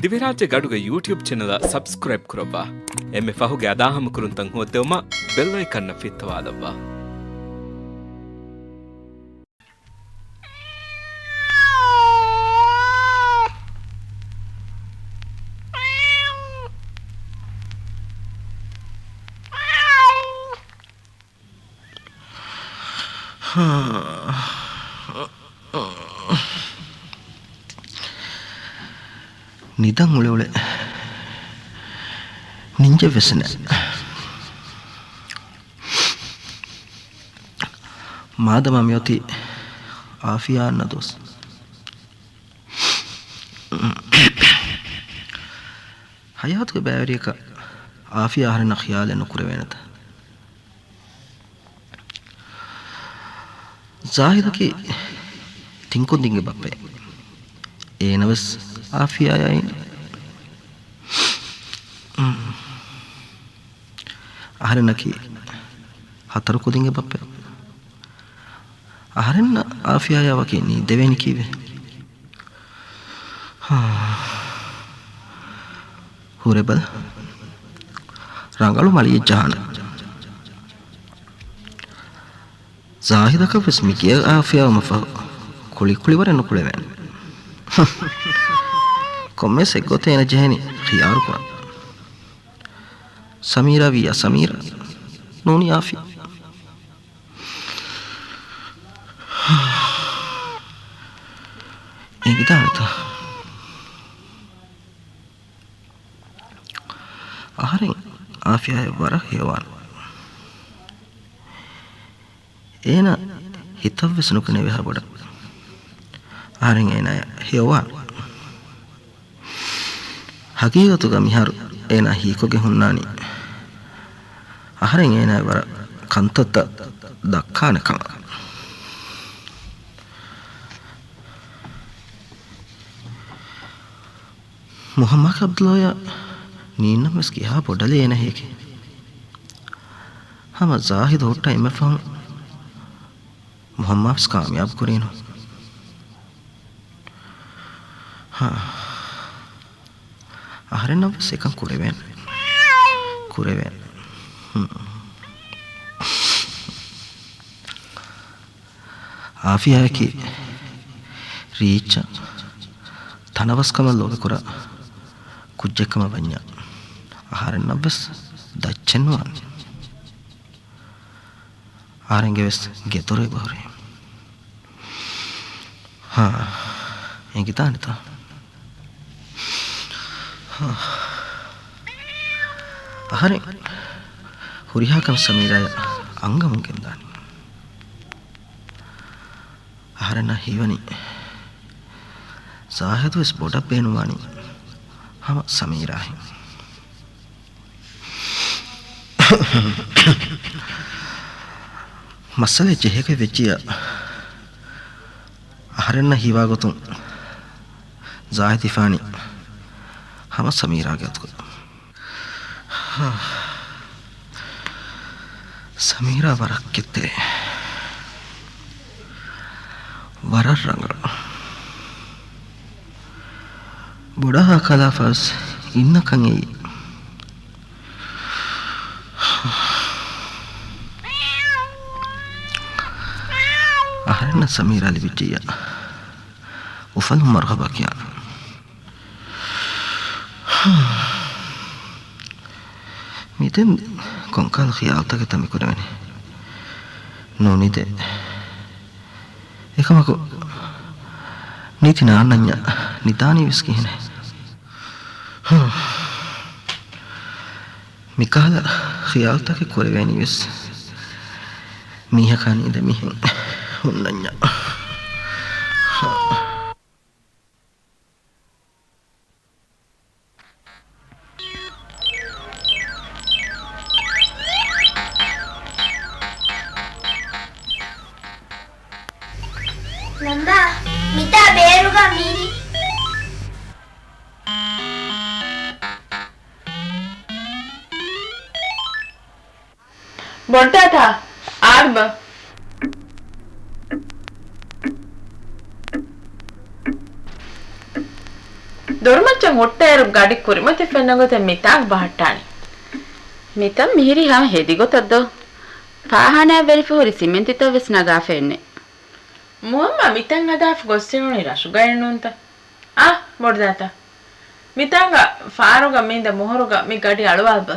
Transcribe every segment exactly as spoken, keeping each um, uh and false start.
ދިވެހިރާއްޖޭގެ އަޑުގެ ޔޫޓިއުބް ޗެނަލަށް ސަބްސްކްރައިބް ކުރައްވާ. އެންމެ ފަހުގެ އަދާހަމަކުރުންތައް ހޯއްދެވުމަށް ބެލް އައިކަންއަށް ފިއްތަވާލައްވާ. ނިދަން އުޅެ އުޅެ ނިންޖެއްވެސް ނެ. މާދަމާ މިއޮތީ އާފިޔާ އަންނަ ދުވަސް. ހަޔާތުގެ ބައިވެރިޔަކަށް އާފިޔާ އަހަރެންނަށް ޚިޔާލެއް ނުކުރެވޭނެތަ؟ ޒާހިދަކީ ތިންކުދިންގެ ބައްޕައެއް. އޭނަވެސް އާފިޔާއާއި އަހަރެންނަކީ ހަތަރު ކުދިންގެ ބައްޕައެއް. އަހަރެންނަށް އާފިޔާޔާ ވަކި ނީދެވޭނީ ކީއްވެ؟ ހާ. ހުރެބަލަ. ރަނގަޅު މަޅިއެއް ޖަހާނަން. ޒާހިދަކަށް ވެސް މި ގެއަށް އާފިޔާވުމަށް ފަހު ކުޅިކުޅިވަރެއް ނުކުޅެވޭނެ. ކޮންމެސް އެއްގޮތެއް އޭނަ ޖެހޭނީ ޚިޔާރު ކުރަން. ސަމީރާ ވިއްޔާ ސަމީރާ، ނޫނީ އާފިޔާ. އެނގިދާނެތަ؟ އަހަރެން އާފިޔާއަށް ވަރަށް ހެޔޮވާނެ. އޭނަ ހިތަށްވެސް ނުކެނޑޭ އެހާ ބޮޑަށް އަހަރެން އޭނާއަށް ހެޔޮވާނެ. ހަގީގަތުގަ މިހާރު އޭނާ ހީކޮށްގެން ހުންނާނީ އަހަރެން އޭނާއަށް ވަރަށް ކަންތައްތައް ދައްކާނެ ކަމަށް. މުހައްމާގެ އަބްދުﷲ އާޔާ ނީންނަން ވެސް ކިހާ ބޮޑަލޭ އޭނަ ހޭކެ. ހަމަ ޒާހިދު ހުއްޓަ އެންމެ ފަހުން މުހައްމާ ވެސް ކާމިޔާބު ކުރީނު. ހާ. އަހަރެންނަށް ވެސް އެކަން ކުރެވޭނެ. ކުރެވޭނެ. ހުން. އާފިޔާއަކީ ރީއްޗަށް ތަނަވަސްކަމަށް ލޯބިކުރާ ކުއްޖެއްކަމަށް ވަންޏާ، އަހަރެންނަށްވެސް ދައްޗެއްނުވާނެ. އަހަރެންގެވެސް ގެދޮރު އެބަހުރި. ހާ، އެނގިދާނެތަ؟ ހާ. އަހަރެން ހުރިހާ ކަމެއް ސަމީރާޔަށް އަންގަމުން ގެންދާނީ. އަހަރެންނަށް ހީވަނީ ޒާހިދުވެސް ބޮޑަށް ބޭނުންވާނީ ހަމަ ސަމީރާހެން. މައްސަލައެއް ޖެހޭކަށް ވެއްޖިއްޔާ، އަހަރެންނަށް ހީވާގޮތުން ޒާހިދު ހިފާނީ ހަމަ ސަމީރާގެ އަތުގަ. ސަމީރާ ވަރަށް ކެތްތެރި. ވަރަށް ރަނގަޅު. ބޮޑާ ކަލާފަސް އިންނަކަން އެއީ. އަހަރެންނަށް ސަމީރާ ލިބިއްޖެއްޔާ އުފަލުން މަރުހަބާ ކިޔާނަން. މިދެން ކޮންކަހަލަ ޚިޔާލުތަކެއްތަ މިކުރެވެނީ؟ ނުނިދޭ. އެކަމަކު ނީތި ނާންނަންޏާ ނިދާނީވެސް ކިހިނެއް؟ މިކަހަލަ ޚިޔާލުތަކެއް ކުރެވޭނީވެސް މީހަކާ ނީނދެ މިހެން ހުންނަންޏާ. ނަންބާ، މިތާ ބޭރުގަ މީރި. ބޮޑްތާތާ، އާރްބަ. ދޮރުމައްޗަށް ހުއްޓައިރު ގަޑި ކުރިމަތި ފެންނަ ގޮތެއް މިތާނގަ ބަހައްޓާނީ. މިތަން މިހިރީ ހަމަ ހެދި ގޮތަށް ދޯ؟ ފާހާނާއަށް ވެރިފަ ހުރި ސިމެންތިތައް ވެސް ނަގާފައެއް ނެތް. މުހައްމާ މިތަން ހަދާފަ ގޮއްސިނުނީ ރަށުގައެއް ނޫންތަ؟ އާ، ބޮޑުދާތާ. މިތާނގަ ފާރުގަ މީނދަ މޮހޮރުގަ މި ގަޑި އަޅުވާބަ.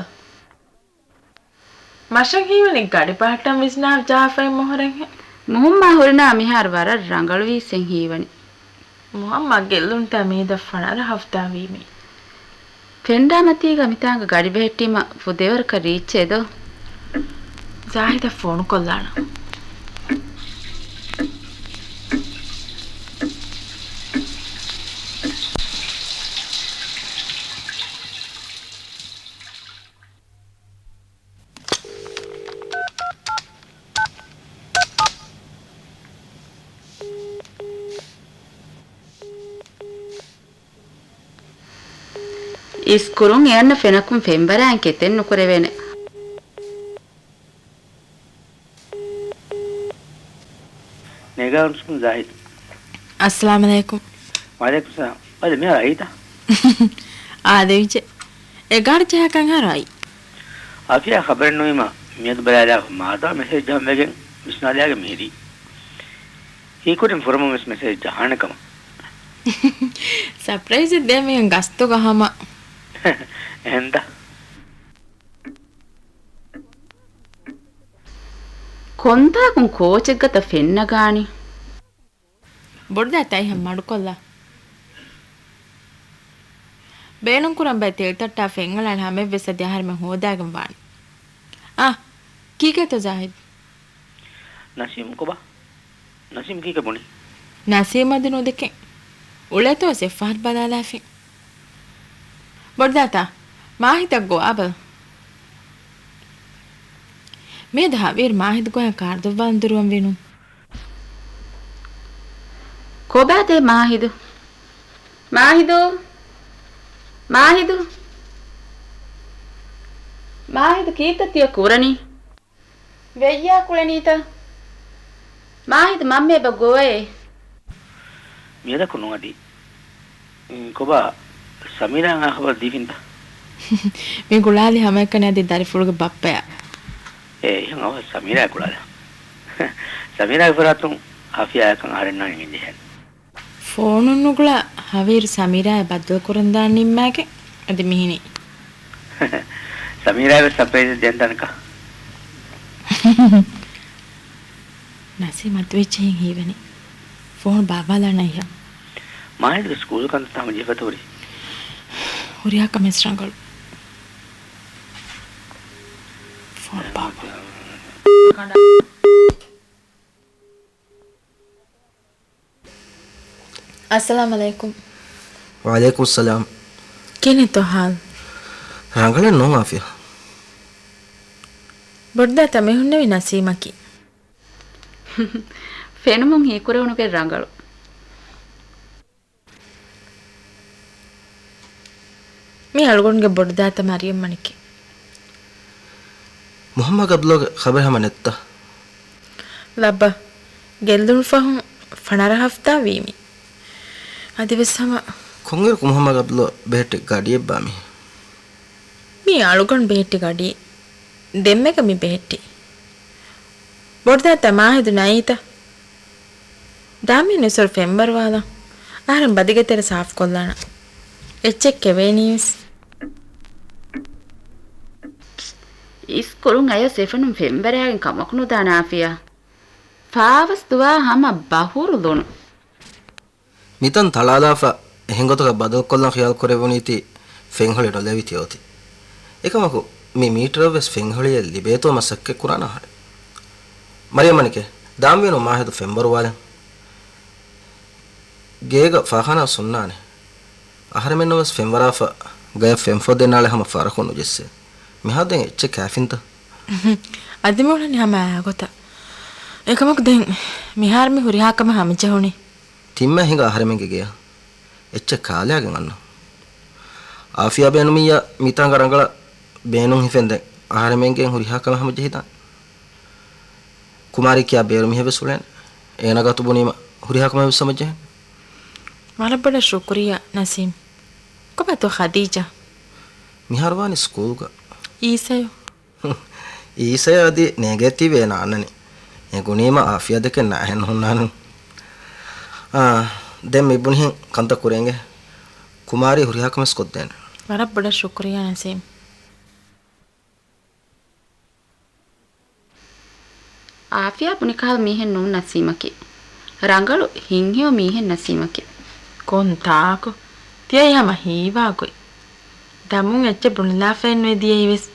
މަށަށް ހީވަނީ ގަޑި ބަހައްޓަން ވިސްނާ ޖާފައި މޮހޮރެއްހެން. މުހައްމާ ހުރިނާ މިހާރު ވަރަށް ރަނގަޅުވީސް އެން ހީވަނީ. މުހައްމާ ގެއްލުންތަ މީދަ ފަނަރަ ހަފްތާ ވީމީ. ފެންޑާ މަތީގަ މިތާނގަ ގަޑި ބެހެއްޓީމަ ފުދޭވަރަކަށް ރީއްޗޭ ދޯ؟ ޒާހިދަށް ފޯނު ކޮށްލާނަން. އިސްކުރުން އެ އަންނަ ފެނަކުން ފެންވަރާއިން ކެތެއް ނުކުރެވޭނެ. ނޭގާ އުންސުކުން ޒާހިދު. އައްސަލާމް އަލައިކުމް. ވަޢަލައިކުމް ސަލާމް. ވަދެ މިހާރު އައީތަ؟ އާދެވިއްޖެ. އެ ގާޑި ޖަހާކަން ހާރު އައީ. އާފިޔާ ޚަބަރެއް ނުވީމަ މިއަދު ބަލާލާފަ މާދާ މެސެޖް ޖަހަން ވެގެން ވިސްނާލާގެން މިހިރީ. ހީކުރިން ފުރަމުން ވެސް މެސެޖް ޖަހާނެ ކަމަށް. ސަޕްރައިޒެއް ދޭ މިހެން ގަސްތުގަ ހަމަ. އެހެންތަ؟ ކޮންތާކުން ކޯޗެއްގަތަ ފެންނަގާނީ؟ ބޮޑުދާތާ އެހެން މަޑުކޮށްލާ. ބޭނުންކުރަން ބައި ތެލްތައްޓާ ފެންއަޅާން ހަމައެއްވެސް އަދި އަހަރެމެން ހޯދާގެން ވާނެ. އާ، ކީކޭތޯ ޒާހިދް؟ ނަސީމް ކޮބާ؟ ނަސީމް ކީކޭ ބުނީ؟ ނަސީމް އަދި ނުދެކެން. އުޅޭތޯ ސެފް ފަހަރު ބަލާލާފިން. ބޮޑުދާތާ، މާހިތަށް ގޮވާބަލަ. މިއަދު ހަވީރު މާހިދު ގޮޔަށް ކާރު ދޮއްވާލަން ދުރުވަން ވީނު. ކޮބާދޭ މާހިދު؟ މާހިދު! މާހިދު! މާހިދު ކީއްތަ ތިޔަ ކުރަނީ؟ ވެއްޔާ ކުޅެނީތަ؟ މާހިދު މަންމަ އެބަ ގޮވައޭ. މިއަދަކު ނުވަދި. އިން ކޮބާ ސަމީރާ އާ ޚަބަރު ދީފިންތަ؟ މި ގުޅާލި ހަމައެކަނި އަދި ދަރިފުޅުގެ ބައްޕަޔާ. އޭ، އެހެން އަވަސް ސަމީރާ ގުޅާލާ. ސަމީރާގެ ފަރާތުން އާފިޔާއަކަށް އަހަރެންނާ ނިމިންޖެހޭނެ. ފޯނުން ނުގުޅާ ހަވީރު ސަމީރާއާ ބައްދަލުކުރަން ދާން ނިންމާގެން އަދި މިހިނީ. ސަމީރާ ވެސް ސަޕްރައިޒެއް ދޭން ތަނަކަށް. ނަސީމް މަދުވެއްޖެހެން ހީވަނީ. ފޯނު ބާއްވާލާނަން ހެޔޮ. މާހިދުގެ ސްކޫލް ކަންތައް ހަމަ ޖެހިފަތަ ހުރީ. ހުރިހާ ކަމެއް ވެސް ރަނގަޅު. ފޯނު ބާއްވާ. އައްސަލާމް އަލައިކުމް. ވަޢަލައިކުމް ސަލާމް. ކިހިނެއްތޯ ހާލު؟ ރަނގަޅެއް ނޫން އާފިޔާ. ބޮޑުދާތަ މި ހުންނެވި ނަސީމަކީ. ފެނުމުން ހީކުރެވުނުގެ ރަނގަޅު. މި އަޅުގަނޑުގެ ބޮޑުދާތަ މަރިޔަމްމަނިކެ. މުހައްމަދު އަބްދުﷲގެ ޚަބަރެއް ހަމަ ނެއްތަ؟ ލައްބަ، ގެއްލުނު ފަހުން ފަނަރަ ހަފްތާ ވީމި. އަދިވެސް ހަމަ. ކޮންއިރަކު މުހައްމަދު އަބްދުﷲ ބެހެއްޓި ގަޑިއެއްބާ މި؟ މީ އަޅުގަނޑު ބެހެއްޓި ގަޑި. ދެންމެގަ މި ބެހެއްޓި. ބޮޑުދާތަ މާހިދު ނައީތަ؟ ދާމީނު އިސޮރު ފެންވަރުވާލަން. އަހަރެން ބަދިގެ ތެރެ ސާފުކޮށްލާނަން. އެއްޗެއް ކެވޭނީވެސް. އިސްކުރުން އަޔަސް އެފަނުން ފެންވަރާގެން ކަމަކު ނުދާނެ އާފިޔާ. ފާވަސް ދުވާ ހަމަ ބަހުރު ލޮނު. މިތަން ތަޅާލާފަ އެހެން ގޮތަކަށް ބަދަލުކޮށްލަން ޚިޔާލު ކުރެވުނީތީ ފެންހޮޅި ނުލެވި ތިޔަ އޮތީ. އެކަމަކު، މި މީޓަރަށްވެސް ފެންހޮޅިއެއް ލިބޭތޯ މަސައްކަތް ކުރާނަ އަހަރެން. މަރިޔަމްމަނިކެ، ދާންވީނު މާހިދު ފެންވަރުވާލަން. ގޭގަ ފާޚާނާ ސުންނާނެ. އަހަރެމެންނަށްވެސް ފެންވަރާފަ ގަޔަށް ފެންފޮދެއް ނާޅެ ހަމަ ފަރަކުން ނުޖެއްސޭ. މިހާ ދެން އެއްޗެއް ކާފިންތަ؟ އަދި މިއުޅެނީ ހަމަ އާގޮތަށް. އެކަމަކު ދެން މިހާރު މި ހުރިހާ ކަމެއް ހަމަޖެހުނީ. ތިންމަ ހިނގާ އަހަރެމެންގެ ގެޔަށް އެއްޗެއް ކާލާގެން އަންނަ. އާފިޔާ ބޭނުމިއްޔާ މިތާނގަ ރަނގަޅަށް ބޭނުން ހިފެންދެން އަހަރެމެންގެ ހުރިހާ ކަމެއް ހަމަޖެހިދާނެ. ކުމާރީ ކިޔާ ބޭރު މިހެއްވެސް އުޅޭނެ. އޭނަ ގާތު ބުނީމަ ހުރިހާ ކަމެއް ވެސް ހަމަޖެހެން. ވަރަށް ބޮޑަށް ޝުކުރިއްޔާ ނަސީމް. ކޮބާތޯ ޚަދީޖާ؟ މިހާރު ވާނީ ސްކޫލްގަ. އީސަޔޯ؟ އީސަޔާ އަދި ނޭގޭތީވެ ނާންނަނީ. އެ ގުނީމަ އާފިޔާ ދެކެ ނާހެން ހުންނާނު. އާ، ދެން މި ބުނިހެން ކަންތައް ކުރޭނގެ. ކުމާރީ ހުރިހާ ކަމެއް ކޮށްދޭނެ. ވަރަށް ބޮޑަށް ޝުކުރިއްޔާ ނަސީމް. އާފިޔާ ބުނި ކަހަލަ މީހެއް ނޫން ނަސީމަކީ. ރަނގަޅު ހިތްހެޔޮ މީހެއް ނަސީމަކީ. ކޮން ތާކު؟ ތިޔައީ ހަމަ ހީވާ ގޮތް. ދަމުން އެއްޗެއް ބުނެލާފައެއްނުވޭ ދިޔައީވެސް.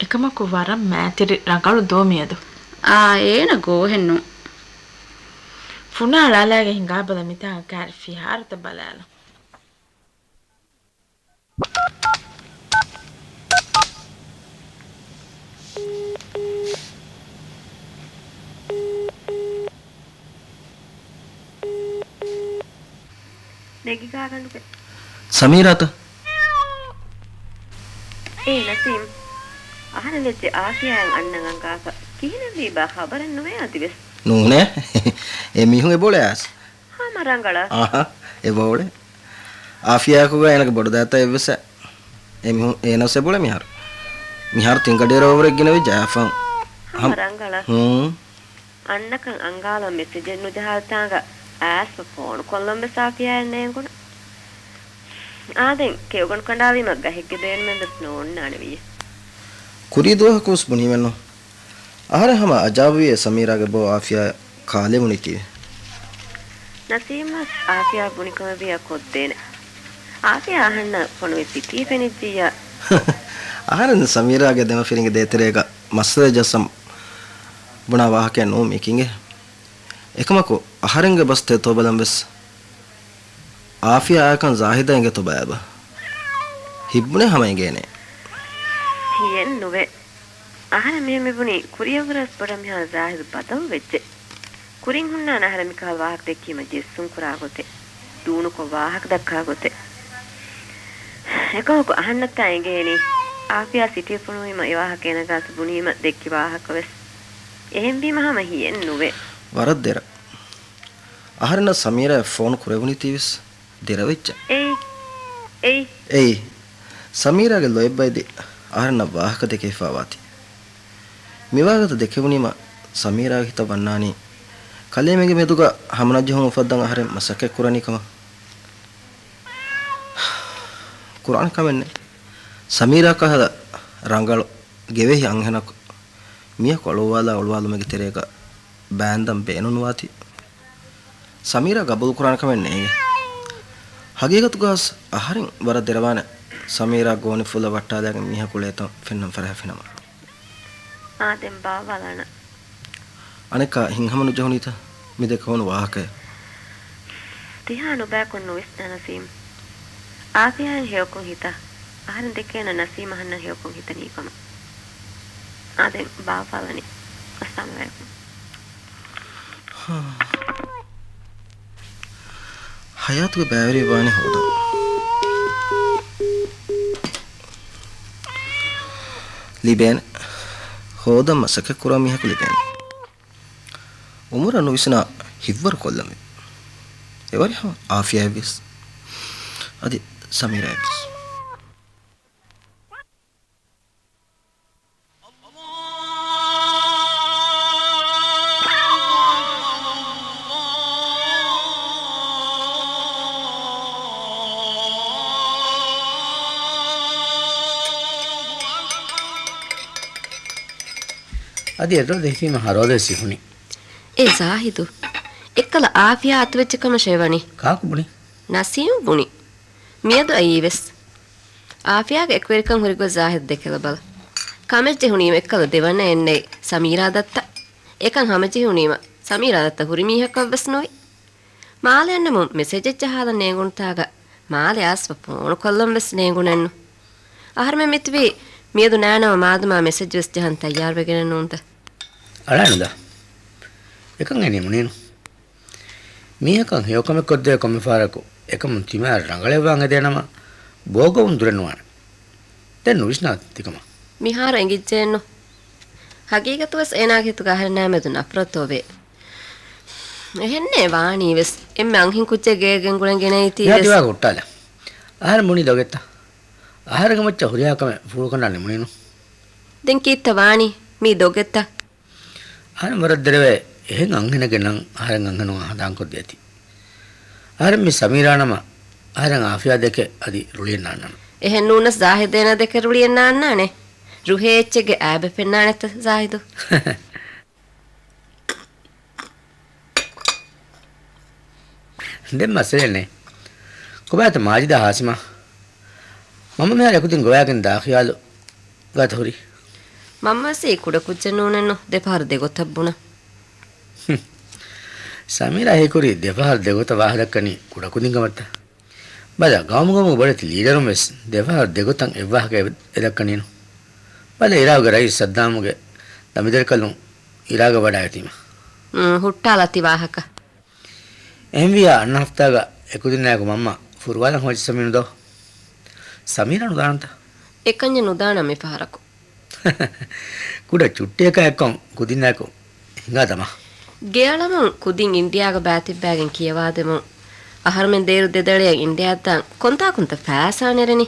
އެކަމަކު ވަރަށް މާތިރި ރަނގަޅު ދޯ މިއަދު. އާ، އޭނަ ގޯހެއްނު. ފުނާ އަޅާލާގެ ހިނގާބަލަ މިތާ ކާރި ފިހާރަތައް ބަލާލަ. ނެގިގާގަނޑުގެ. ސަމީރާތަ؟ އޭ ނަސީމް، އަހަރެން އެއްޗެއް އާފިޔާއަށް އަންނަން އަންގާފަ. ކިހިނެއްވީބާ ޚަބަރެއް ނުވޭ އަދިވެސް. ނޫނޭ. އެ މީހުން އެބައުޅޭ އާސް. ހަމަ ރަނގަޅަށް. އާހާ، އެބައުޅޭ. އާފިޔާއަކުގަ އޭނަގެ ބޮޑު ދައްތަ އެއްވެސް. އެ މީހުން އޭނަވެސް އެބައުޅޭ މިހާރު. މިހާރު ތިން ގަޑިއަށް ވަރަށް ގިނަވިއްޖެ އާފަ. ހަމަ ހަމަ ރަނގަޅަށް. ހޫނ. އަންނަކަން އަންގާލަން މެސެޖެއް ނުޖަހާލި ތާނގަ އާސްފަ ފޯނު ކޮށްލަން ވެސް އާފިޔާއަށް ނޭނގުނު. އާދެން ކެއުގަނޑު ކަނޑާލީމަ ގަހެއްގެ ބޭނުމެއް ވެސް ނޯންނާނެ ވިއްޔަ. ކުރީ ދުވަހަކު ވެސް ބުނީމެއްނު. އަހަރެން ހަމަ އަޖާބުވި އެ ސަމީރާގެ ބޯ އާފިޔާއަށް ކާލެވުނީތީވެ. ނަސީމް ވެސް އާފިޔާ ބުނިކަމެއްވިއްޔާ ކޮށްދޭނެ. އާފިޔާ އަހަންނަށް ފޮނުވި ސިޓީ ފެނިއްޖިއްޔާ. އަހަރެން ސަމީރާގެ ދެމަފިރިންގެ ދޭތެރޭގަ މައްސަލަ ޖައްސަން ބުނާ ވާހަކައެއް ނޫން މި ކިނގެ. އެކަމަކު، އަހަރެންގެ ބަސް ތެދުތޯ ބަލަން ވެސް އާފިޔާ އާކަން ޒާހިދަށް އެނގޭތޯ ބަލަބަ. ހިތްބުނެ ހަމަ އެނގޭނެ. ހިޔެއް ނުވޭ. އަހަރެން މިހެން މިބުނީ ކުރިޔަށްވުރެސް ބޮޑަށް މިހާރު ޒާހިދު ބަދަލު ވެއްޖެ. ކުރިން ހުންނާނެ އަހަރެން މިކަހަލަ ވާހަކަ ދެއްކީމަ ޖެއްސުން ކުރާ ގޮތެއް، ދޫނުކޮށް ވާހަކަ ދައްކާ ގޮތެއް. އެކަމަކު އަހަންނަށްތާ އެނގޭނީ، އާފިޔާ ސިޓީ ފޮނުވީމަ އެ ވާހަކަ އޭނަ ގާސް ބުނީމަ ދެއްކި ވާހަކަވެސް. އެހެންވީމަ ހަމަ ހިޔެއް ނުވޭ. ވަރަށް ދެރަ. އަހަރެންނަށް ސަމީރާއަށް ފޯނު ކުރެވުނީތީވެސް ދެރަވެއްޖެ. އެއީ، އެއީ. އެއީ. ސަމީރާގެ ލޯތްބައިދި އަހަރެންނަށް ވާހަކަ ދެކެވިފާވާތީ. މިވާގޮތަށް ދެކެވުނީމަ ސަމީރާގެ ހިތަށް ވަންނާނީ ކަލޭމެންގެ މެދުގަ ހަމަނަޖެހުން އުފައްދަން އަހަރެން މަސައްކަތް ކުރަނީ ކަމަށް. ކުރާނެ ކަމެއް ނެތް. ސަމީރާ ކަހަލަ ރަނގަޅު ގެވެހި އަންހެނަކު މީހަކު އަޅުއްވާލާ އޮޅުވާލުމެއްގެ ތެރޭގަ ބާންދަން ބޭނުންވާތީ. ސަމީރާ ގަބޫލުކުރާނެ ކަމެއް ނޭނގެ. ހަގީގަތުގަސް އަހަރެން ވަރަށް ދެރަވާނެ ސަމީރާ ގޯނިފުޅަށް ވައްޓާލާގެން މީހަކު ޅޭތަން ފެންނަން ފަރަހަ ފެނަމަ. އާދެން ބާވާލާނަ. އަނެއްކާ ހިތްހަމަ ނުޖެހުނީތަ މި ދެކެވުނު ވާހަކަޔަށް؟ ތިހާ ނުބައިކޮށް ނުވިސްނާ ނަސީމް. އާފިޔާއަށް ހެޔޮކޮށް ހިތަށް. އަހަރެން ދެކޭނަ ނަސީމް އަހަންނަށް ހެޔޮކޮށް ހިތަނީ ކަމަށް. އާދެން ބާވާލަނީ. އައްސަލާމު ޢަލައިކުމް. ހަޔާތުގެ ބައިވެރި ވާނީ ހޯދަން. ލިބޭނެ. ހޯދަން މަސައްކަތް ކުރާ މީހަކު ލިބޭނެ. އުމުރަށް ނުވިސްނާ ހިތްވަރު ކޮށްލަންވީ. އެވަރި ހަމަ އާފިޔާއެއްވިޔަސް. އަދި ސަމީރާއެއްވިޔަސް. އަދި އެ ރޯދަ ހިފީމަ ހަ ރޯދަ ވެސް ހިފުނީ. އޭ ޒާހިދު، އެއްކަލަ އާފިޔާ އަތުވެއްޖެ ކަމަށޭ ވަނީ. ކާކު ބުނީ؟ ނަސީމް ބުނީ. މިއަދު އައީވެސް. އާފިޔާގެ އެކުވެރިކަން ހުރި ގޮތް ޒާހިދު ދެކެލަބަލަ. ކަމެއް ޖެހުނީމަ އެއްކަލަ ދެވަނައެއް ނެތް ސަމީރާ ދައްތަ. އެކަން ހަމަޖެހުނީމަ ސަމީރާ ދައްތަ ހުރި މީހަކަށްވެސް ނުވި. މާލެ އަންނަމުން މެސެޖެއް ޖަހާލަން ނޭނގުނުތާގަ މާލެ އާސްފަ ފޯނު ކޮށްލަން ވެސް ނޭނގުނެއްނު. އަހަރުމެން މިތިބީ މިއަދު ނާނަމަ މާދަމާ މެސެޖް ވެސް ޖަހަން ތައްޔާރުވެގެނެއް ނޫންތަ؟ އަޅާނުދާ. އެކަން އެނީ މުނީނު. މީހަކަށް ހެޔޮކަމެއް ކޮށްދޭ ކޮންމެ ފަހަރަކު އެކަމުން ތިމާ ރަނގަޅަށްވާން ހެދޭނަމަ ބޯގަވުން ދުރެއް ނުވާނެ. ދެން ނުވިސްނާ ތިކަމަށް. މިހާރު އެނގިއްޖެއެއްނު. ހަގީގަތުވެސް އޭނާގެ ހިތުގަ އަހަރެންނާ މެދު ނަފްރަތޯވޭ. އެހެންނޭ ވާނީވެސް. އެންމެ އަންހެން ކުއްޖެއް ގޭގެން ގުޅެން ގެނައީތީވެސް. ތިވާ ހުއްޓާލަ. އަހަރެން ބުނީ ދޮގެއްތަ؟ އަހަރެންގެ މައްޗަށް ހުރިހާ ކަމެއް ފޫރުކަނޑާ ނިމުނީނު. ދެން ކީއްތަ ވާނީ މީ ދޮގެއްތަ؟ އަހަރެން ވަރަށް ދެރަވޭ އެހެން އަންހެނެއްގެ ނަން އަހަރެން އަންހެނުން ހަނދާންކޮށްދިޔަތީ. އަހަރެން މި ސަމީރާ ނަމަ އަހަރެން އާފިޔާ ދެކެ އަދި ރުޅިއެއް ނާންނާނެ. އެހެން ނޫނަސް ޒާހިދޭނާ ދެކެ ރުޅިއެއް ނާންނާނެ. ރުހޭ އެއްޗެއްގެ އާބެއް ފެންނާނެތަ ޒާހިދު؟ ދެން މައްސަލައެއް ނެތް. ކޮބާތަ މާޖިދާ ހާސިމާ؟ މަންމަ މިހާރު އެކުދިން ގޮވާގެން ދާ ޚިޔާލު ގާތަ ހުރީ؟ މަންމަ ވެސް އެއީ ކުޑަ ކުއްޖެއް ނޫނެއްނު ދެ ފަހަރު ދެ ގޮތަށް ބުނަން. ހުން. ސަމީރާ ހީކުރީ ދެ ފަހަރު ދެ ގޮތަށް ވާހަކަ ދައްކަނީ ކުޑަކުދިން ކަމަށްތަ؟ ބަލަ، ގައުމު ގައުމުގެ ބޮޑެތި ލީޑަރުން ވެސް ދެ ފަހަރު ދެ ގޮތަށް އެއްވާހަކަ އެ، އެ ދައްކަނީނު. ބަލަ، އިރާގެ ރައީސް ސައްދާމުގެ ދަނބިދަރިކަލުން އިރާގަ ވަޑައިގަތީމަ. ހުއްޓާލާ ތި ވާހަކަ. އެހެންވިއްޔާ އަންނަ ހަފްތާގަ އެކުދިންނާއެކު މަންމަ ފުރުވާލަން ހޯދި ސަމީރު ދޯ؟ ސަމީރާ ނުދާނަންތަ؟ އެކަންޏެއް ނުދާނަން މި ފަހަރަކު. ކުޑަ ޗުއްޓީއަކާ އެއްކޮށް ކުދިންނާއެކު ހިނގާ ދަމާ. ގެއަޅަމުން ކުދިން އިންޑިއާގަ ބައިތިއްބައިގެން ކިޔަވާދެމުން އަހަރުމެން ދޭރު ދެދަޅަޔަށް އިންޑިއާއަށްދާން ކޮންތާކުންތަ ފައިސާ ނެރެނީ؟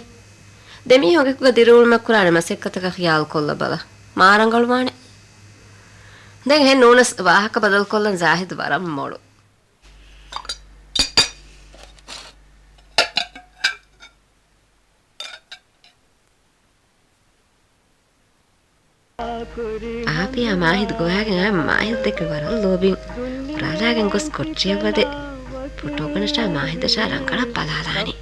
ދެމީހުން އެކުގަ ދިރިއުޅުމެއް ކުރާނެ މަސައްކަތަކަށް ޚިޔާލު ކޮށްލަބަލަ. މާ ރަނގަޅުވާނެ. ދެން އެހެން ނޫނަސް ވާހަކަ ބަދަލުކޮށްލަން ޒާހިދު ވަރަށް މޮޅު. އާފިޔާ މާހިދު ގޮވާގެން އައި މާހިދު ދެކެ ވަރަށް ލޯބިން ރާލާގެން ގޮސް ކޮޓަރިއަށް ވަދެ ފޮޓޯގަނޑަށާ މާހިދަށާ ރަނގަޅަށް ބަލާލާނީ.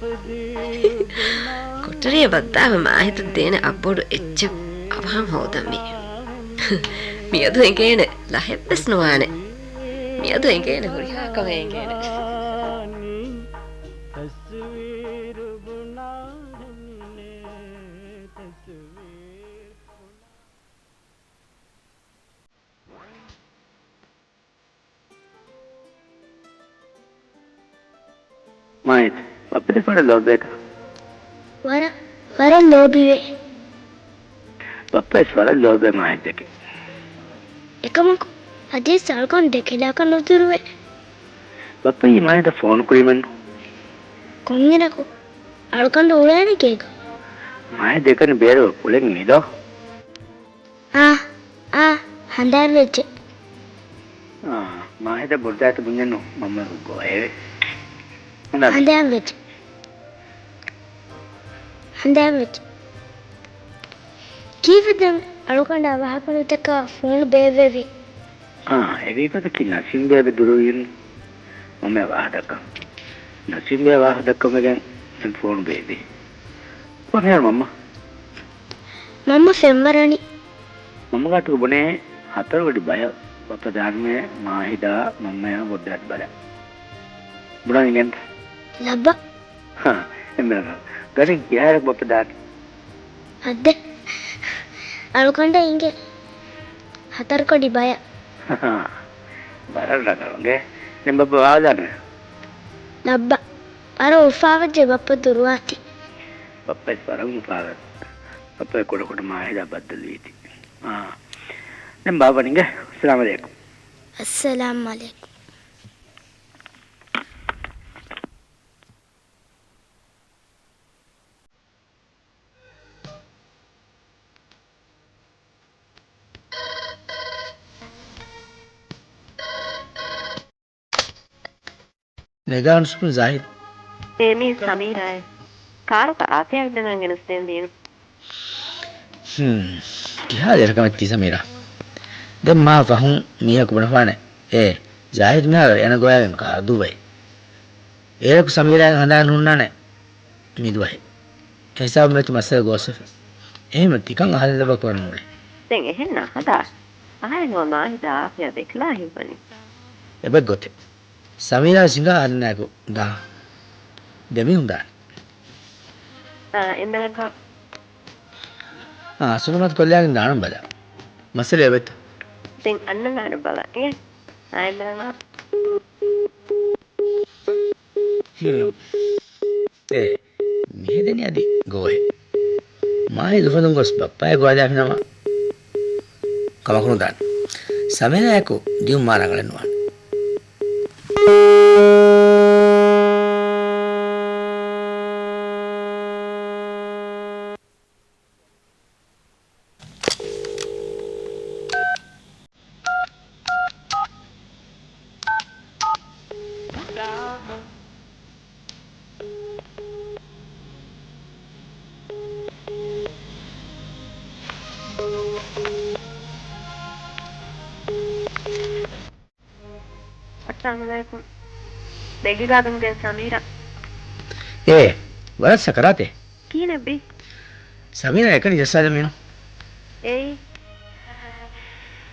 ކޮޓަރިއަށް ވައްދާފަ މާހިދަށް ދޭނެ އަށްބޮޑު އެއްޗެއް އަވަހަށް ހޯދަންވީ. މިއަދު އެނގޭނެ ލަހެއްވެސް ނުވާނެ. މިއަދު އެނގޭނެ ހުރިހާ ކަމެއް އެނގޭނެ. މާހިދު، ބައްޕަ ދެކެ ވަރަށް ލޯބިވޭތަ؟ ވަރަށް، ވަރަށް ލޯބިވޭ. ބައްޕަވެސް ވަރަށް ލޯބިވޭ މާހިދު ދެކެ. އެކަމަކު، އަދިވެސް އަޅުކަން ދެކެލާކަށް ނުދުރުވޭ. ބައްޕަ އީ މާހިދަށް ފޯނު ކުރީމެއްނު. ކޮންއިރަކު؟ އަޅުކަން އުޅޭނެ ގޭގަ. މާހިދު ދެކެން ބޭރު ކުޅެން ނިދޯ. އާ، އާ، ހަނދާން ވެއްޖެ. އާ، މާހިދަށް ބުރުދާތަ ބުންޏެއްނު މަންމަ ގޮވައެވެ. ހަނދާން ވެއްޖެ. ހަނދާން ވެއްޖެ. ކީއްވެ ދެން އަޅުގަނޑާ ވާހަކަ ނުދައްކާ ފޯނު ބޭއްވެވީ؟ އާ، އެވީ ގޮތަކީ ނަސީމް ބޭބެ ދުރުވީނު މަންމަޔަށް ވާހަކަ ދައްކަން. ނަސީމް ބޭބެ ވާހަކަ ދައްކަމުގެން ދެން ފޯނު ބޭއްވި. ކޮން ހޭ މަންމަ؟ މަންމަ ފެންވަރަނީ. މަންމަ ގާތުގަ ބުނޭ ހަތަރު ގަޑި ބަޔަށް ބައްޕަ ދާންވޭ މާހިދާ މަންމަޔާ ބޮޑުދައިތި ބަލަ. ބުނާ އިނގޭންތަ؟ ލައްބަ. ހާ، އެންމެ ރަނގަޅު. ގަޑިން ކިހާއިރަކު ބައްޕަ ދާނީ؟ އައްދެ. އަޅުގަނޑަށް އިނގޭ ހަތަރު ގަޑި ބަޔަށް. ވަރަށް ރަނގަޅު. އިނގޭ. ދެން ބައްޕަ ވާދާނެ؟ ލައްބަ. ވަރަށް އުފާވެއްޖެ ބައްޕަ ދުރުވާތީ. ބައްޕަ ވަރަށް އުފާވެ. ބައްޕަ ކުޑަކުޑަ މާހިދާ ބައްދަލުވީތީ. އާ. ދެން ބާބަ ނިނގޭ. އައްސަލާމް ޢަލައިކުމް. އައްސަލާމް ޢަލައިކުމް. ނެގާން ސުޕް ޒާހިދު. އޭ މީ ސަމީރާއޭ. ކާރުގަ އާފިޔާ އިންނަން ގެނެސްދޭން ވީނު. ހުން. ކިހާ ދެރަކަމެއްތީ ސަމީރާ؟ ދެން މާ ފަހުން މީހަކު ބުނެފާނެ. އޭ، ޒާހިދު މިހާރު އޭނަ ގޮވާގެން ކާރު ދުއްވައި. އޭރަކު ސަމީރާގެ ހަނދާން ހުންނާނެ މި ދުވަހެއް. ހިސާބު މެތި މައްސަލަ ގޯސްވެފަ. އެހެންވެ ތިކަން އަހަރެން ލައްބަ ކުރަން ނޫނޭ. ދެން އެހެން ނަހަދާ. އަހަރެން މާހިދާ އާފިޔާ ދެކެލާ ހިތްވަނީ. އެބަ ގޮތެއް. ސަމީރާ ސިނގާ އަހަރެންނާއެކު ދާ. ދެމީހުން ދާނެ. އާ، އެންމެ ރަނގަޅު. އާ، ސަލާމަތް ކޮށްލާގެން ދާނަން ބަލަ. މައްސަލަ އެބަތަ؟ ދެން އަންނަ ގާނެ ބަލަ. އިނގޭ. އާ، އެންމެ ރަނގަޅު. ހުން. އޭ، މިހެދެނީ އަދި ގޯހެއް. މާހިދު އުފަލުން ގޮސް ބައްޕާއާ ގޮވާލާފިނަމަ ކަމަކު ނުދާނެ. ސަމީރާއެކު ދިޔުން މާ ރަނގަޅެއް ނުވާނެ. އައްސަލާމު ޢަލައިކުމް. ދެގިގާދުންގެ ސަމީރާ. އޭ، ވަރަށް ސަކަރާތެއް. ކިހިނެއްބި؟ ސަމީރާ އެކަނި ޖައްސާލަމީނު. އޭ.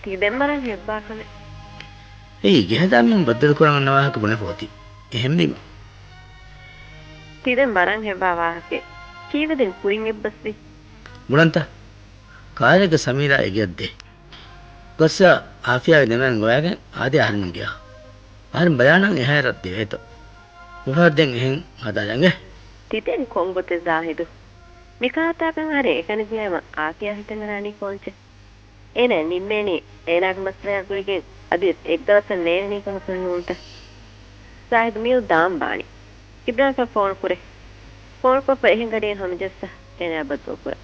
ތި ދެން ވަރަށް ހެއްބާ ކަމެއް. އެއީ ގެހަދާ މީހުން ބައްދަލު ކުރަން އަންނަ ވާހަކަ ބުނެފަ އޮތީ. އެހެންވީމަ. ތި ދެން ވަރަށް ހެއްބާ ވާހަކައެއް. ކީއްވެ ދެން ކުރިން އެއްބަސްވީ؟ ބުނަންތަ؟ ކާލެއްގަ ސަމީރާ އެގެއަށް ދޭ. ގޮއްސަ އާފިޔާގެ ދެމެން ގޮވައިގެން އާދޭ އަހަރެމެން ގެއަށް. އަހަރެން ބަލާނަން އެހާއިރަށް ދެވޭތޯ. މިފަހަރު ދެން އެހެން ހަދާލަން އޭ. ތި ދެން ކޮން ގޮތެއް ޒާހިދު؟ މިކާތާކަން އަހަރެން އެކަނި ދިޔައިމަ އާފިޔާ ހިތަށް އަރާނީ ކޯންޗެއް؟ އޭނަ ނިންމޭނީ އޭނާގެ މައްސަލައާ ގުޅިގެން އަދި އެއްދަވަސްވެސް ނޭނގެނީ ކަމަކަށް ނޫންތަ؟ ޒާހިދު މިއަދު ދާން ބާނީ. އިބްރާހިމްފާ ފޯނު ކުރޭ. ފޯނުކޮށްފަ އެހެން ގަޑިއެއް ހަމަޖައްސަ އޭނާ ބައްދަލު ކުރަން.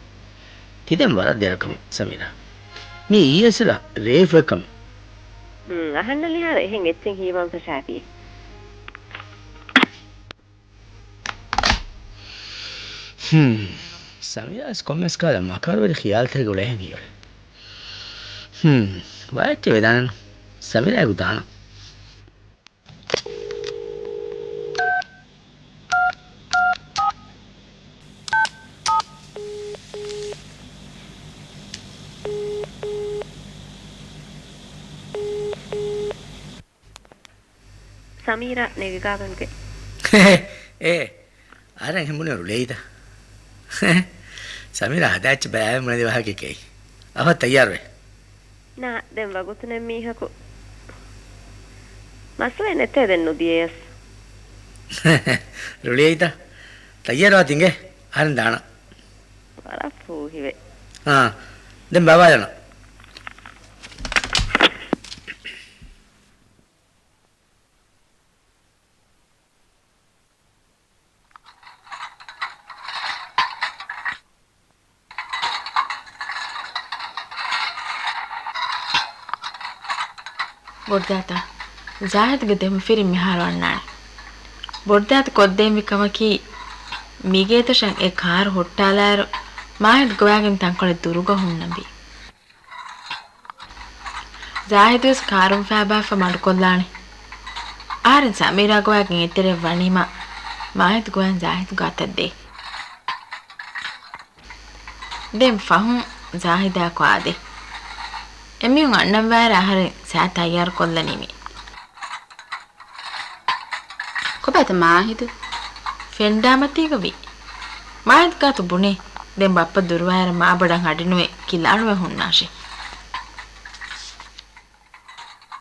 ތި ދެން ވަރަށް ދެރަކަމެއް ސަމީރާ. މީ އީއެސްއެލް ރޭފް ކަމެއް. ހުން، އަހަންނަށް މިހާރު އެހެން އެއްޗެއް ހީވާން ފަށާފިއޭ. ހުން. ސަމީރާ ވެސް ކޮންމެސް ކަހަލަ މަކަރުވެރި ޚިޔާލުތަކެއް އުޅޭހެން ހީވޭ. ހުން. ވައެއްޗެއް ވެދާނެ. ސަމީރާއަކު ދާނަން. ސަމީރާ ނެގިގާގަންގެ. އޭ، އަހަރެން ހެން ބުނީ ރުޅިއައީތަ؟ ސަމީރާ ހަދާ އެއްޗެއް ބަލާލަން ބުނެދިޔަ ވާހަކައެއް. އަވަހަށް ތައްޔާރުވޭ. ނާ، ދެން ވަގުތު ނެތް މީހަކު. މައްސަލައެއް ނެތޭ ދެން ނުދިޔަޔަސް. ރުޅިއައީތަ؟ ތައްޔާރުވާތި އިނގޭ. އަހަރެން ދާނަން. ވަރަށް ފޫހިވޭ. އާ، ދެން ބާވާލަން. ބޮޑުދައިތަ؟ ޒާހިދުގެ ދެމަފިރިން މިހާރު އަންނާނެ. ބޮޑުދައިތަ ކޮށްދޭންވި ކަމަކީ، މިގޭތަށަށް އެ ކާރު ހުއްޓާލާއިރު، މާހިދު ގޮވާގެން ތަންކޮޅެއް ދުރުގަ ހުންނަންވީ. ޒާހިދުވެސް ކާރުން ފައިބާފަ މަޑުކޮށްލާނެ. އަހަރެން ސަމީރާ ގޮވާގެން އެތެރެއަށް ވަނީމަ، މާހިދު ގޮވަން ޒާހިދުގެ އަތަށް ދޭ. ދެން ފަހުން ޒާހިދާއަކު އާދޭ. އެމީހުން އަންނަންވާއިރަށް އަހަރެން ސައި ތައްޔާރުކޮށްލަނީ މި. ކޮބާތަ މާހިދު؟ ފެންޑާމަތީގަ ވީ. މާހިދު ގާތު ބުނޭ، ދެން ބައްޕަ ދުރުވާއިރަށް މާބޮޑަށް ހަޑިނުވެ ކިލާނުވެ ހުންނާށޭ.